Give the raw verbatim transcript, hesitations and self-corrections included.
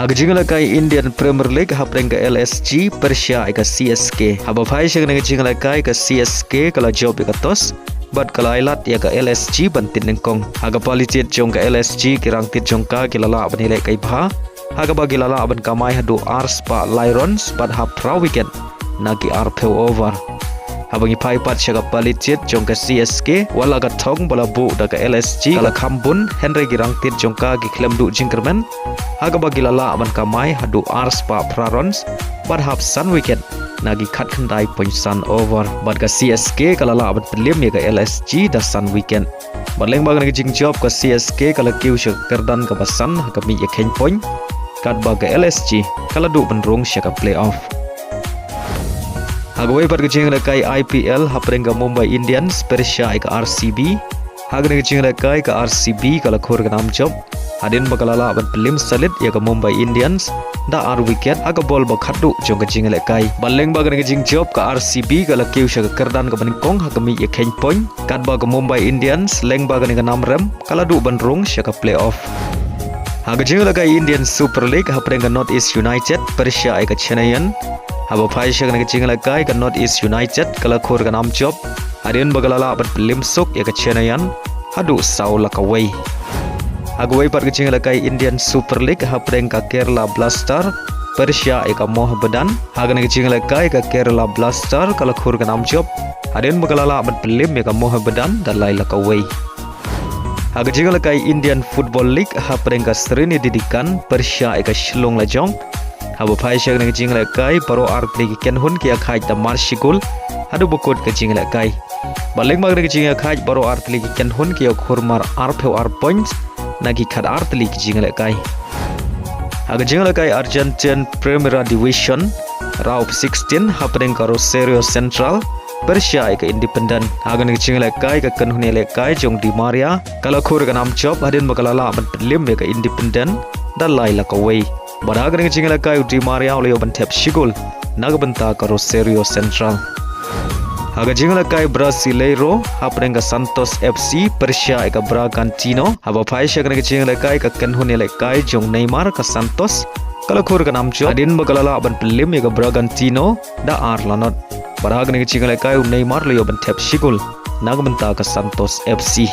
Ha ka jingïalehkai Indian Premier League hapdeng ka L S G pyrshah ïa ka C S K. Haba phai sha kane ka jingïalehkai ka C S K ka la jop ïa ka toss bad ka la ailad ïa ka L S G ban tied nyngkong. Ha ka pali tied jong ka L S G ki rangtied jong ka ki la lah ban ïalehkai bha, ha kaba ki la lah ban kamai haduh ar spah lai runs bad hap phra wicket na ki arphew over. Haba ngi phai pat sha ka pali tied jong ka C S K, wat la ka thong ba la buh da ka L S G ka la kham bun, hynrei ki rangtied jong ka ki khlem duh jingkyrmen, ha kaba ki la lah ban kamai haduh ar spah phra runs bad hap san wicket na ki khatkhyndai point san over. Bad ka C S K ka la lah ban pynliem ïa ka L S G da san wicket. Bad lyngba kane ka jingjop ka C S K ka la kiew sha ka kyrdan kaba san ha ka miej ïakheiñ point, katba ka L S G ka la duh ban rung sha ka playoff. Ha kawei pat ka jingïalehkai I P L hapdeng ka Mumbai Indians pyrshah ïa ka R C B. Ha kane ka jingïalehkai ka R C B ka la khur ka nam jop hadien ba ka la lah ban pynliem salit ïa ka Mumbai Indians da ar wicket ha ka bol ba khatduh jong ka jingïalehkai. Bad lyngba kane ka jingjop ka R C B ka la kiew sha ka kyrdan kaba nyngkong ha ka miej ïakheiñ point, katba ka Mumbai Indians lyngba kane ka nam rem ka la duh ban rung sha ka playoff. Ha ka jingïalehkai Indian Super League hapdeng ka North East United pyrshah ïa ka Chennaiyin. Haba phai sha kane ka jingïalehkai ka North East United ka la khur ka nam jop hadien ba ka la lah ban pynliem suk ïa ka Chennaiyin haduh saw la kawei. Ha kawei pat ka jingïalehkai Indian Super League hapdeng ka Kerala Blaster pyrshah ïa ka Mohammedan. Ha kane ka jingïalehkai ka Kerala Blaster ka la khur ka nam jop hadien ba ka la lah ban pynliem ïa ka Mohammedan da lai la kawei. Ha ka jingïalehkai Indian Football League hapdeng ka Sreenidi Deccan pyrshah ïa ka Shillong Lajong. Haba phai sha kane ka jingïalehkai baroh artylli ki kynhun ki ïakhaid da mar shi gol haduh ba kut ka jingïalehkai. Bad lyngba kane ka jingïakhaid baroh artylli ki kynhun ki ïoh khur mar arphew ar points na ki khat artylli ki jingïalehkai. Ha ka jingïalehkai Argentine Primera Division, round of sixteen hapdeng ka Rosario Central pyrshah ïa ka Independent. Ha kane ka jingïalehkai ka kynhun ïalehkai jong Di Maria ka la khur ka nam jop hadien ba ka la lah ban pynliem ïa ka Independent da lai la kawei. Bad ha kane ka jingïalehkai u Di Maria u la ïoh ban thep shi gol na ka bynta ka Rosario Central. Ha ka jingïalehkai Brasileiro hapdeng ka Santos F C pyrshah ïa ka Bragantino. Haba phai sha kane ka jingïalehkai ka kynhun ïalehkai jong Neymar ka Santos ka la khur ka nam jop hadien ba ka la lah ban pynliem ïa ka Bragantino da ar la not. Bad ha kane ka jingïalehkai u Neymar u la ïoh ban thep shi gol na ka bynta ka Santos F C.